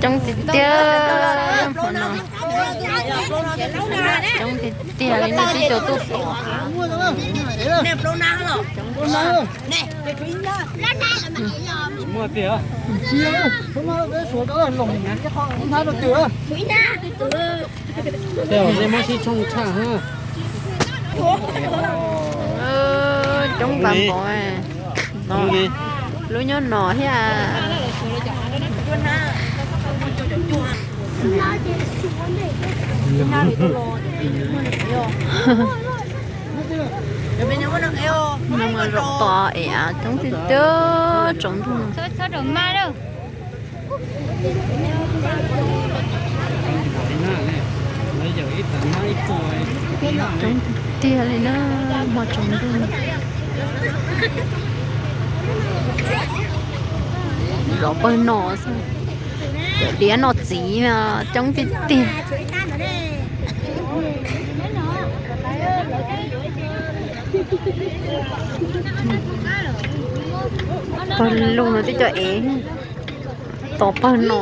Coob tiag tiag, hmo no coob tiag tiag li no, tib co tuaj pom. Coob npaum npaum, lub nyob no thiab. Zaum tod es coob tiag tiag, tsaus ntuj. Coob tiag tiag li na, hmo tsaus ntuj. Zov pawg no xwb, cov diav no txiv coob tiag tiag. Pawg lug no twb cov ev, tos pawg no.